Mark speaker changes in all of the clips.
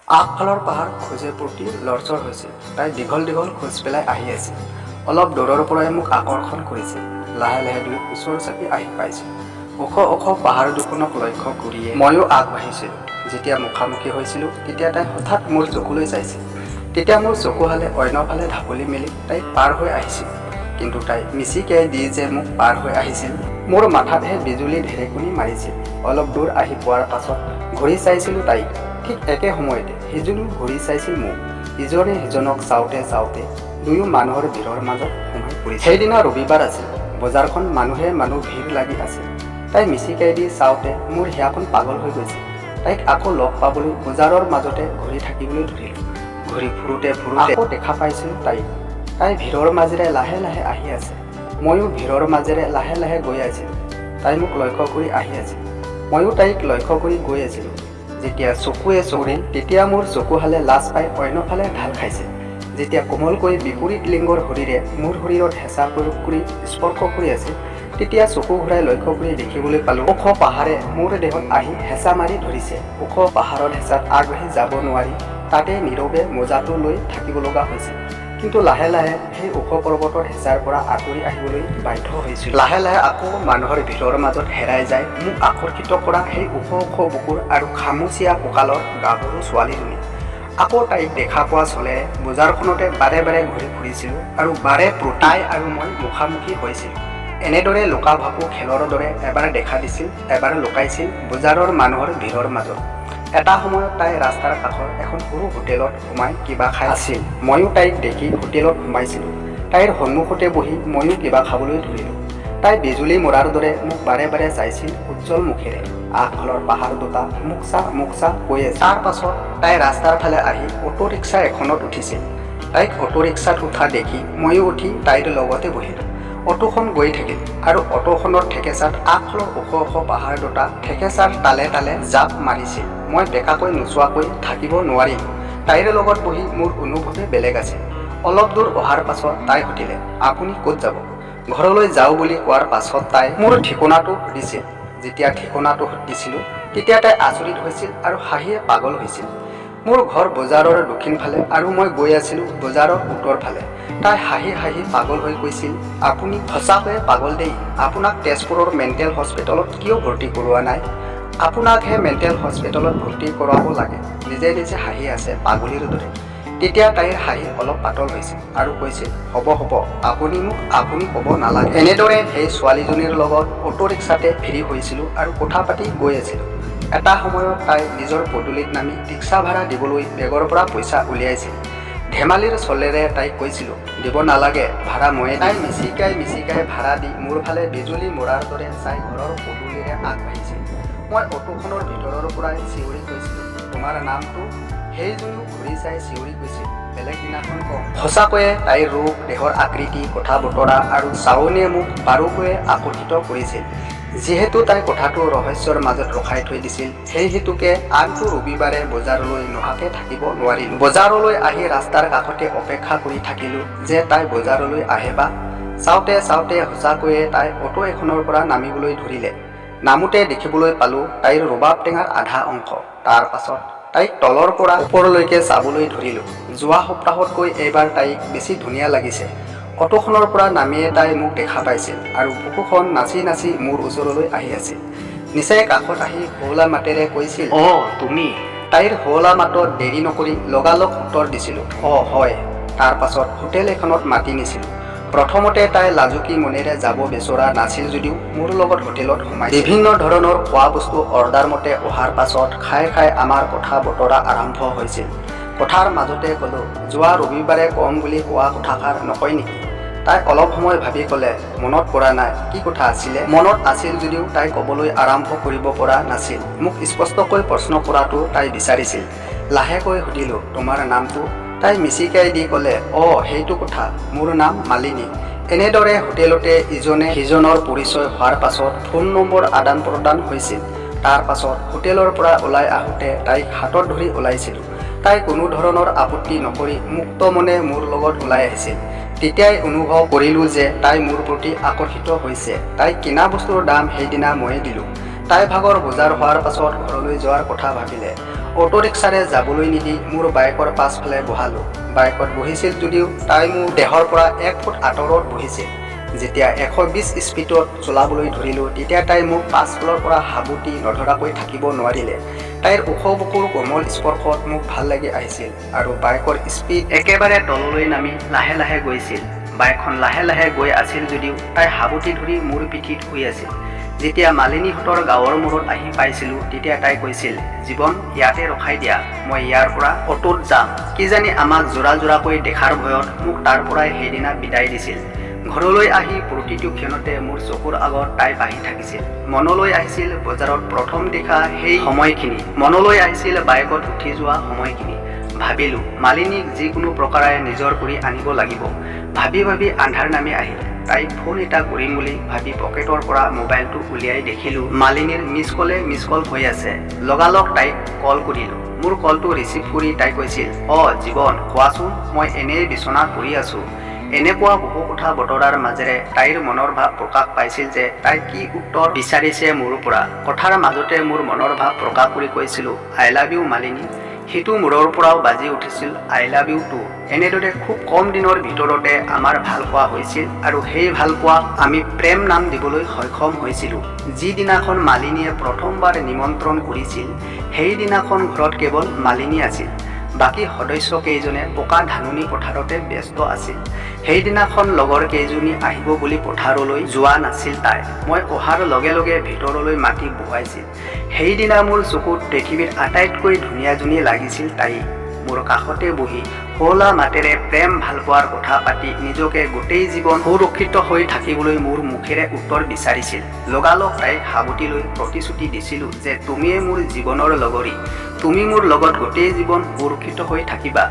Speaker 1: আগফালৰ পাহাৰ খোজে প্ৰতি লৰচৰ হৈছিল। তাই দীঘল দীঘল খোজ পেলাই আহি আছিল। অলপ দূৰৰ পৰাই মোক আকৰ্ষণ কৰিছিল। লাহে লাহে দুয়ো ওচৰ চাপি আহি পাইছিল। ওখ ওখ পাহাৰ দুখনক লক্ষ্য কৰিয়ে ময়ো আগবাঢ়িছিলোঁ। যেতিয়া মুখামুখি হৈছিলোঁ, তেতিয়া তাই হঠাৎ মোৰ চকুলৈ চাইছিল। তেতিয়া মোৰ চকুহালে অন্যফালে ঢাপলি মেলি তাইক পাৰ হৈ আহিছিল। কিন্তু তাই মিচিকিয়াই দি যে মোক পাৰ হৈ আহিছিল, মোৰ মাথাতহে বিজুলী ঢেৰেকনি মাৰিছিল। অলপ দূৰ আহি পোৱাৰ পাছত ঘূৰি চাইছিলোঁ তাইক। ঠিক একে সময়তে সিজনেও ঘূৰি চাইছিল মোক। ইজনে সিজনক চাওঁতে চাওঁতে দুয়ো মানুহৰ ভিৰৰ মাজত সোমাই পৰিছিল। সেইদিনা ৰবিবাৰ আছিল। বজাৰখন মানুহে মানুহ ভিৰ লাগি আছিল। তাই মিচিকাই দি চাওঁতে মোৰ হিয়াখন পাগল হৈ গৈছিল। তাইক আকৌ লগ পাবলৈ বজাৰৰ মাজতে ঘূৰি থাকিবলৈ ধৰিলোঁ। ঘূৰি ফুৰোঁতে ফুৰোঁতে আকৌ দেখা পাইছিলোঁ তাইক। তাই ভিৰৰ মাজেৰে লাহে লাহে আহি আছে। ময়ো ভিৰৰ মাজেৰে লাহে লাহে গৈ আছিলোঁ। তাই মোক লক্ষ্য কৰি আহি আছিল। ময়ো তাইক লক্ষ্য কৰি গৈ আছিলোঁ। যেতিয়া চকুৱে চকুৰিল, তেতিয়া মোৰ চকুহালে লাজ পাই অন্যফালে ঢাল খাইছিল। যেতিয়া কোমলকৈ বিপৰীত লিংগৰ শৰীৰে মোৰ শৰীৰত হেঁচা প্ৰয়োগ কৰি স্পৰ্শ কৰি আছিল, তেতিয়া চকু ঘূৰাই লক্ষ্য কৰি দেখিবলৈ পালোঁ, ওখ পাহাৰে মোৰ দেহত আহি হেঁচা মাৰি ধৰিছে। ওখ পাহাৰৰ হেঁচাত আগবাঢ়ি যাব নোৱাৰি তাতে নীৰৱে মজাটো লৈ থাকিব লগা হৈছিল। কিন্তু লাহে লাহে সেই ওখ পৰ্বতৰ হেঁচাৰ পৰা আঁতৰি আহিবলৈ বাধ্য হৈছিলোঁ। লাহে লাহে আকৌ মানুহৰ ভিৰৰ মাজত হেৰাই যায় মোক আকৰ্ষিত কৰা সেই ওখ ওখ বুকুৰ আৰু খামুচীয়া কঁকালৰ গাভৰু ছোৱালীজনী। আকৌ তাইক দেখা পোৱা চলেৰে বজাৰখনতে বাৰে বাৰে ঘূৰি ফুৰিছিলোঁ আৰু বাৰে প্ৰতি তাই আৰু মই মুখামুখি হৈছিলোঁ। এনেদৰে লুকা ভাকু খেলৰ দৰে এবাৰ দেখা দিছিল, এবাৰ লুকাইছিল বজাৰৰ মানুহৰ ভিৰৰ মাজত। এটা সময়ত তাই ৰাস্তাৰ কাষৰ এখন সৰু হোটেলত সোমাই কিবা খাই আছিল। ময়ো তাইক দেখি হোটেলত সোমাইছিলোঁ। তাইৰ সন্মুখতে বহি ময়ো কিবা খাবলৈ ধৰিলোঁ। তাই বিজুলী মৰাৰ দৰে মোক বাৰে বাৰে চাইছিল উজ্জ্বল মুখেৰে। আগফালৰ পাহাৰ দুটা "মোক চা, মোক চা" কৈ আছিল। তাৰ পাছত তাই ৰাস্তাৰ ফালে আহি অটো ৰিক্সা এখনত উঠিছিল। তাইক অটো ৰিক্সাত উঠা দেখি ময়ো উঠি তাইৰ লগতে বহিলোঁ। অটোখন গৈ থাকিল আৰু অটোখনৰ থেকেচাত আগফালৰ ওখ ওখ পাহাৰ দুটা থেকেচাৰ তালে তালে জাপ মাৰিছিল। মই বেকাকৈ নোচোৱাকৈ থাকিব নোৱাৰিলোঁ। তাইৰ লগত বহি মোৰ অনুভৱে বেলেগ আছিল। অলপ দূৰ অহাৰ পাছত তাই সুধিলে, "আপুনি ক'ত যাব?" ঘৰলৈ যাওঁ বুলি কোৱাৰ পাছত তাই মোৰ ঠিকনাটো সুধিছিল। যেতিয়া ঠিকনাটো দিছিলোঁ, তেতিয়া তাই আচৰিত হৈছিল আৰু হাঁহিয়ে পাগল হৈছিল। মোৰ ঘৰ বজাৰৰ দক্ষিণ ফালে আৰু মই গৈ আছিলোঁ বজাৰৰ উত্তৰ ফালে। তাই হাঁহি হাঁহি পাগল হৈ কৈছিল, "আপুনি সঁচাকৈয়ে পাগল দেই। আপোনাক তেজপুৰৰ মেণ্টেল হস্পিটেলত কিয় ভৰ্তি কৰোৱা নাই? আপোনাকহে মেণ্টেল হস্পিটেলত ভৰ্তি কৰাব লাগে।" নিজে নিজে হাঁহি আছে পাগলীৰ দৰে। তেতিয়া তাইৰ হাঁহি অলপ পাতল হৈছিল আৰু কৈছিল, "হ'ব হ'ব, আপুনি মোক আপুনি ক'ব নালাগে।" এনেদৰে সেই ছোৱালীজনীৰ লগত অটো ৰিক্সাতে ফ্ৰী হৈছিলোঁ আৰু কথা পাতি গৈ আছিলোঁ। এটা সময়ত তাই নিজৰ পদূলিত নামি ৰিক্সা ভাড়া দিবলৈ বেগৰ পৰা পইচা উলিয়াইছিল। ধেমালিৰ চলেৰে তাইক কৈছিলোঁ, "দিব নালাগে, ভাড়া ময়ে।" তাই মিচিকাই মিচিকাই ভাড়া দি মোৰ ফালে বিজুলী মৰাৰ দৰে চাই ঘৰৰ পদূলিৰে আগবাঢ়িছিল। মই অটোখনৰ ভিতৰৰ পৰাই চিঞৰি কৈছিলোঁ, "তোমাৰ নামটো?" সেইজনীও ঘূৰি চাই চিঞৰি কৈছিল, "বেলেগ দিনাখন কম।" সঁচাকৈয়ে তাইৰ ৰূপ, দেহৰ আকৃতি, কথা বতৰা আৰু চাৱনিয়ে মোক বাৰুকৈয়ে আকৰ্ষিত কৰিছিল। যিহেতু তাই কথাটো ৰহস্যৰ মাজত ৰখাই থৈ দিছিল, সেই হেতুকে আনটো ৰবিবাৰে বজাৰলৈ নহাকে থাকিব নোৱাৰিলোঁ। বজাৰলৈ আহি ৰাস্তাৰ কাষতে অপেক্ষা কৰি থাকিলোঁ যে তাই বজাৰলৈ আহে বা। চাওঁতে চাওঁতে সঁচাকৈয়ে তাই অটো এখনৰ পৰা নামিবলৈ ধৰিলে। নামোতে দেখিবলৈ পালোঁ তাইৰ ৰবাব টেঙাৰ আধা অংশ। তাৰ পাছত তাইক তলৰ পৰা ওপৰলৈকে চাবলৈ ধৰিলোঁ। যোৱা সপ্তাহতকৈ এইবাৰ তাইক বেছি ধুনীয়া লাগিছে। অটোখনৰ পৰা নামিয়ে তাই মোক দেখা পাইছিল আৰু বুকুখন নাচি নাচি মোৰ ওচৰলৈ আহি আছিল। নিচেই কাষত আহি শুৱলা মাতেৰে কৈছিল,
Speaker 2: "অ, তুমি?"
Speaker 1: তাইৰ শুৱলা মাতত দেৰি নকৰি লগালগ উত্তৰ দিছিলোঁ, "অ হয়।" তাৰ পাছত হোটেল এখনত মাতি নিছিলোঁ। প্ৰথমতে তাই লাজুকী মনেৰে যাব বিচৰা নাছিল যদিও মোৰ লগত হোটেলত সোমাই বিভিন্ন ধৰণৰ খোৱা বস্তু অৰ্ডাৰ মতে অহাৰ পাছত খাই খাই আমাৰ কথা বতৰা আৰম্ভ হৈছিল। কথাৰ মাজতে ক'লোঁ, "যোৱা ৰবিবাৰে ক'ম বুলি কোৱা কথাষাৰ নকয় নেকি?" তাই অলপ সময় ভাবি ক'লে, "মনত পৰা নাই, কি কথা আছিলে?" মনত আছিল যদিও তাই ক'বলৈ আৰম্ভ কৰিব পৰা নাছিল। মোক স্পষ্টকৈ প্ৰশ্ন কৰাটো তাই বিচাৰিছিল। লাহেকৈ সুধিলোঁ, "তোমাৰ নামটো?" তাই মিচিকাই দি ক'লে, "অ, সেইটো কথা, মোৰ নাম মালিনী।" এনেদৰে হোটেলতে ইজনে সিজনৰ পৰিচয় হোৱাৰ পাছত ফোন নম্বৰ আদান প্ৰদান হৈছিল। তাৰ পাছত হোটেলৰ পৰা ওলাই আহোঁতে তাইক হাতত ধৰি ওলাইছিলোঁ। তাই কোনো ধৰণৰ আপত্তি নকৰি মুক্ত মনে মোৰ লগত ওলাই আহিছিল। তেতিয়াই অনুভৱ কৰিলোঁ যে তাই মোৰ প্ৰতি আকৰ্ষিত হৈছে। তাই কিনা বস্তুৰ দাম সেইদিনা ময়ে দিলোঁ। তাই ভাগৰ বজাৰ হোৱাৰ পাছত ঘৰলৈ যোৱাৰ কথা ভাবিলে। অ'টো ৰিক্সাৰে যাবলৈ নিদি মোৰ বাইকৰ পাছফালে বহালোঁ। বাইকত বহিছিল যদিও তাই মোৰ দেহৰ পৰা এক ফুট আঁতৰত বহিছিল। যেতিয়া 120 স্পীডত চলাবলৈ ধৰিলোঁ, তেতিয়া তাই মোক পাছফালৰ পৰা সাবটি নধৰাকৈ থাকিব নোৱাৰিলে। তাইৰ ওখ বুকুৰ কোমল স্পৰ্শত মোক ভাল লাগি আহিছিল আৰু বাইকৰ স্পীড একেবাৰে তললৈ নামি লাহে লাহে গৈছিল। বাইকখন লাহে লাহে গৈ আছিল যদিও তাই সাবটি ধৰি মোৰ পিঠিত শুই আছিল। যেতিয়া মালিনীহঁতৰ গাঁৱৰ মূৰত আহি পাইছিলোঁ, তেতিয়া তাই কৈছিল, "জীৱন, ইয়াতে ৰখাই দিয়া, মই ইয়াৰ পৰা অ'টোত যাম।" কিজানি আমাক যোৰা যোৰাকৈ দেখাৰ ভয়ত মোক তাৰ পৰাই সেইদিনা বিদায় দিছিল। ঘৰলৈ আহি প্ৰতিটো ক্ষণতে মোৰ চকুৰ আগত তাই ভাহি থাকিছিল। মনলৈ আহিছিল বজাৰত প্ৰথম দেখা সেই সময়খিনি, মনলৈ আহিছিল বাইকত উঠি যোৱা সময়খিনি। ভাবিলোঁ, মালিনীক যিকোনো প্ৰকাৰে নিজৰ কৰি আনিব লাগিব। ভাবি ভাবি আন্ধাৰ নামি আহিল। তাইক ফোন এটা কৰিম বুলি ভাবি পকেটৰ পৰা মোবাইলটো উলিয়াই দেখিলোঁ, মালিনীৰ মিছ কলে মিছ কল হৈ আছে। লগালগ তাইক কল কৰিলোঁ। মোৰ কলটো ৰিচিভ কৰি তাই কৈছিল, "অঁ জীৱন, কোৱাচোন, মই এনেই বিচনাত পৰি আছোঁ।" এনেকুৱা বহু কথা বতৰাৰ মাজেৰে তাইৰ মনৰ ভাৱ প্ৰকাশ পাইছিল যে তাই কি উত্তৰ বিচাৰিছে মোৰ পৰা। কথাৰ মাজতে মোৰ মনৰ ভাৱ প্ৰকাশ কৰি কৈছিলোঁ, "I love you Malini." সিটো মূৰৰ পৰাও বাজি উঠিছিল, "I love you too." এনেদৰে খুব কম দিনৰ ভিতৰতে আমাৰ ভাল পোৱা হৈছিল আৰু সেই ভাল পোৱাক আমি প্ৰেম নাম দিবলৈ সক্ষম হৈছিলোঁ। যিদিনাখন মালিনীয়ে প্ৰথমবাৰ নিমন্ত্ৰণ কৰিছিল, সেইদিনাখন ঘৰত কেৱল মালিনী আছিল। বাকী সদস্যকেইজনে পকা ধাননি পথাৰতে ব্যস্ত আছিল। সেইদিনাখন লগৰ কেইজনী আহিব বুলি পথাৰলৈ যোৱা নাছিল তাই। মই অহাৰ লগে লগে ভিতৰলৈ মাতি বহুৱাইছিল। সেইদিনা মোৰ চকুত পৃথিৱীৰ আটাইতকৈ ধুনীয়াজনী লাগিছিল তাই। মোৰ কাষতে বহি শুৱলা মাতেৰে প্ৰেম ভালপোৱাৰ কথা পাতি নিজকে গোটেই জীৱন সুৰক্ষিত হৈ থাকিবলৈ মোৰ মুখেৰে উত্তৰ বিচাৰিছিল। লগালগ তাইক সাৱটি লৈ প্ৰতিশ্ৰুতি দিছিলোঁ যে তুমিয়ে মোৰ জীৱনৰ লগৰী, তুমি মোৰ লগত গোটেই জীৱন সুৰক্ষিত হৈ থাকিবা।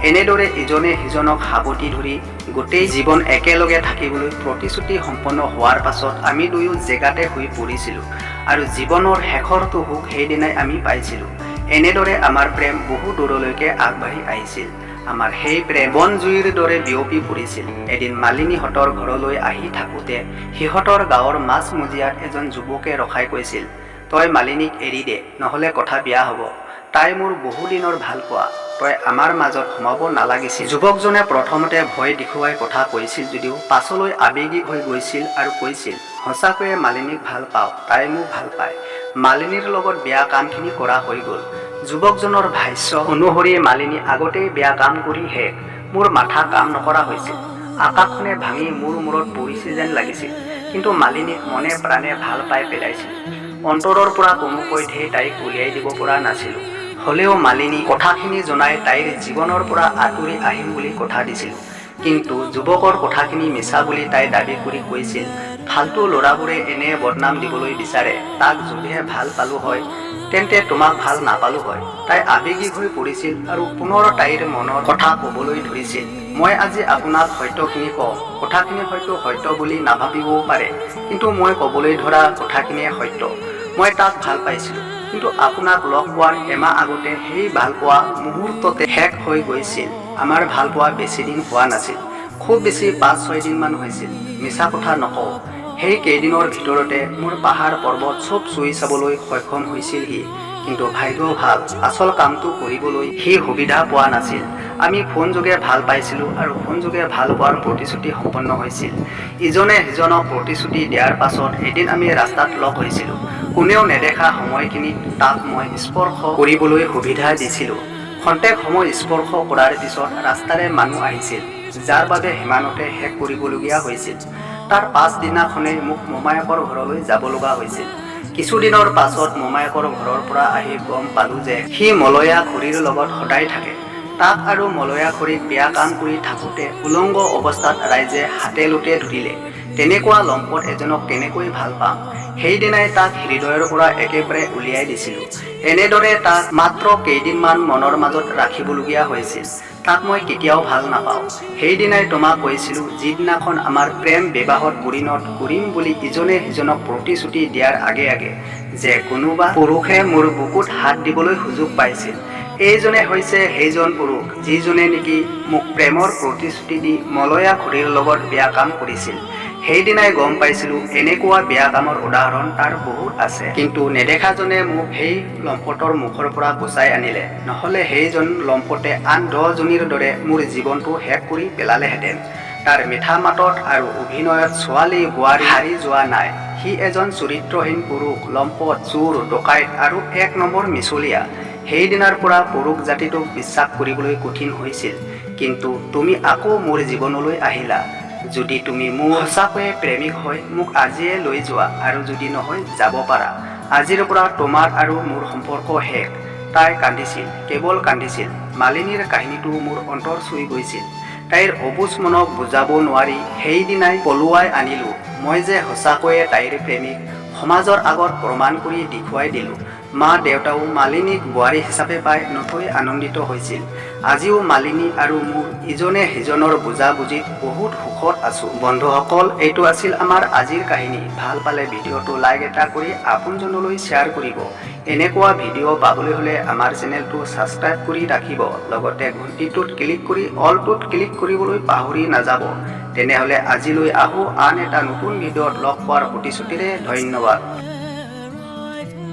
Speaker 1: এনেদৰে ইজনে সিজনক সাৱটি ধৰি গোটেই জীৱন একেলগে থাকিবলৈ প্ৰতিশ্ৰুতি সম্পন্ন হোৱাৰ পাছত আমি দুয়ো জেগাতে শুই পৰিছিলোঁ আৰু জীৱনৰ শেষৰটো সুখ সেইদিনাই আমি পাইছিলোঁ। এনেদৰে আমাৰ প্ৰেম বহু দূৰলৈকে আগবাঢ়ি আহিছিল। আমাৰ সেই প্ৰেম বনজুইৰ দৰে বিয়পি পৰিছিল। এদিন মালিনীহঁতৰ ঘৰলৈ আহি থাকোঁতে সিহঁতৰ গাঁৱৰ মাজমজিয়াত এজন যুৱকে ৰখাই কৈছিল, "তই মালিনীক এৰি দে, নহ'লে কথা বেয়া হ'ব। তাই মোৰ বহুদিনৰ ভালপোৱা, তই আমাৰ মাজত সোমাব নালাগিছিল।" যুৱকজনে প্ৰথমতে ভয় দেখুৱাই কথা কৈছিল যদিও পাছলৈ আৱেগিক হৈ গৈছিল আৰু কৈছিল, "সঁচাকৈয়ে মালিনীক ভাল পাওঁ, তাই মোক ভাল পায়। মালিনীৰ লগত বেয়া কামখিনি কৰা হৈ গ'ল।" যুৱকজনৰ ভাষ্য অনুসৰি মালিনী আগতেই বেয়া কাম কৰি শেষ। মোৰ মাথা কাম নকৰা হৈছিল। আকাশখনে ভাঙি মোৰ মূৰত পৰিছে যেন লাগিছিল। কিন্তু মালিনীক মনে প্ৰাণে ভাল পাই পেলাইছিলোঁ। অন্তৰৰ পৰা কোনোপধ্যেই তাইক উলিয়াই দিব পৰা নাছিলোঁ। হ'লেও মালিনী কথাখিনি জনাই তাইৰ জীৱনৰ পৰা আঁতৰি আহিম বুলি কথা দিছিলোঁ। কিন্তু যুৱকৰ কথাখিনি মিছা বুলি তাই দাবী কৰি কৈছিল, "ফাল্টু ল'ৰাবোৰে এনে বদনাম দিবলৈ বিচাৰে। তাক যদিহে ভাল পালো হয়, তেন্তে তোমাক ভাল নাপালো হয়।" তাই আৱেগিক হৈ পৰিছিল আৰু পুনৰ তাইৰ মনৰ কথা ক'বলৈ ধৰিছিল, "মই আজি আপোনাক সত্যখিনি কওঁ। কথাখিনি হয়তো সত্য বুলি নাভাবিবও পাৰে, কিন্তু মই ক'বলৈ ধৰা কথাখিনিয়ে সত্য। মই তাক ভাল পাইছিলোঁ, কিন্তু আপোনাক লগ পোৱাৰ এমাহ আগতে সেই ভালপোৱা মুহূৰ্ততে শেষ হৈ গৈছিল। আমাৰ ভালপোৱা বেছিদিন হোৱা নাছিল, খুব বেছি 5-6 দিনমান হৈছিল। মিছা কথা নকওঁ, সেই কেইদিনৰ ভিতৰতে মোৰ পাহাৰ পৰ্বত চব চুই চাবলৈ সক্ষম হৈছিল সি। কিন্তু ভাগ্য ভাল, আচল কামটো কৰিবলৈ সি সুবিধা পোৱা নাছিল। আমি ফোনযোগে ভাল পাইছিলোঁ আৰু ফোনযোগে ভাল পোৱাৰ প্ৰতিশ্ৰুতি সম্পন্ন হৈছিল। ইজনে সিজনক প্ৰতিশ্ৰুতি দিয়াৰ পাছত এদিন আমি ৰাস্তাত লগ হৈছিলোঁ। কোনেও নেদেখা সময়খিনিত তাক মই স্পৰ্শ কৰিবলৈ সুবিধা দিছিলোঁ। খন্তেক সময় স্পৰ্শ কৰাৰ পিছত ৰাস্তাৰে মানুহ আহিছিল, যাৰ বাবে সিমানতে শেষ কৰিবলগীয়া হৈছিল। তাৰ পাছদিনাখনেই মোক মোমায়েকৰ ঘৰলৈ যাব লগা হৈছিল। কিছুদিনৰ পাছত মোমায়েকৰ ঘৰৰ পৰা আহি গম পালোঁ যে সি মলয়া খুৰীৰ লগত সদায় থাকে। তাক আৰু মলয়া খুৰীক বেয়া কাম কৰি থাকোঁতে উলংগ অৱস্থাত ৰাইজে হাতে লোটে ধৰিলে। তেনেকুৱা লম্পট এজনক কেনেকৈ ভাল পাম? সেইদিনাই তাক হৃদয়ৰ পৰা একেবাৰে উলিয়াই দিছিলোঁ। এনেদৰে তাক মাত্ৰ কেইদিনমান মনৰ মাজত ৰাখিবলগীয়া হৈছিল। তাক মই কেতিয়াও ভাল নাপাওঁ। সেইদিনাই তোমাক কৈছিলোঁ, যিদিনাখন আমাৰ প্ৰেম বিবাহত পৰিণত কৰিম বুলি ইজনে সিজনক প্ৰতিশ্ৰুতি দিয়াৰ আগে আগে যে কোনোবা পুৰুষে মোৰ বুকুত হাত দিবলৈ সুযোগ পাইছিল, এইজনে হৈছে সেইজন পুৰুষ, যিজনে নেকি মোক প্ৰেমৰ প্ৰতিশ্ৰুতি দি মলয়া খুৰীৰ লগত বেয়া কাম কৰিছিল। সেইদিনাই গম পাইছিলোঁ, এনেকুৱা বেয়া কামৰ উদাহৰণ তাৰ বহুত আছে। কিন্তু নেদেখাজনে মোক সেই লম্পটৰ মুখৰ পৰা বচাই আনিলে। নহ'লে সেইজন লম্পটে আন 10জনীৰ দৰে মোৰ জীৱনটো শেষ কৰি পেলালেহেঁতেন। তাৰ মিঠা মাতত আৰু অভিনয়ত ছোৱালী বোৱাৰী হাৰি যোৱা নাই। সি এজন চৰিত্ৰহীন পুৰুষ, লম্পট, চোৰ, ডকাইত আৰু এক নম্বৰ মিছলীয়া। সেইদিনাৰ পৰা পুৰুষ জাতিটোক বিশ্বাস কৰিবলৈ কঠিন হৈছিল। কিন্তু তুমি আকৌ মোৰ জীৱনলৈ আহিলা। যদি তুমি মোৰ সঁচাকৈয়ে প্ৰেমিক হয়, মোক আজিয়ে লৈ যোৱা আৰু যদি নহয়, যাব পাৰা। আজিৰ পৰা তোমাৰ আৰু মোৰ সম্পৰ্ক শেষ। তাই কান্দিছিল, কেৱল কান্দিছিল। মালিনীৰ কাহিনীটো মোৰ অন্তৰ চুই গৈছিল। তাইৰ অবুজ মনক বুজাব নোৱাৰি সেইদিনাই পলুৱাই আনিলোঁ। মই যে সঁচাকৈয়ে তাইৰ প্ৰেমিক, সমাজৰ আগত প্ৰমাণ কৰি দেখুৱাই দিলোঁ। মা দেউতাও মালিনীক বোৱাৰী হিচাপে পাই নথৈ আনন্দিত হৈছিল। আজিও মালিনী আৰু মোৰ ইজনে সিজনৰ বুজাবুজিত বহুত সুখত আছোঁ। বন্ধুসকল, এইটো আছিল আমাৰ আজিৰ কাহিনী। ভাল পালে ভিডিঅ'টো লাইক এটা কৰি আপোনজনলৈ শ্বেয়াৰ কৰিব। এনেকুৱা ভিডিঅ' পাবলৈ হ'লে আমাৰ চেনেলটো ছাবস্ক্ৰাইব কৰি ৰাখিব। লগতে ঘণ্টিটোত ক্লিক কৰি অলটোত ক্লিক কৰিবলৈ পাহৰি নাযাব। তেনেহ'লে আজিলৈ আহোঁ। আন এটা নতুন ভিডিঅ'ত লগ পোৱাৰ প্ৰতিশ্ৰুতিৰে ধন্যবাদ।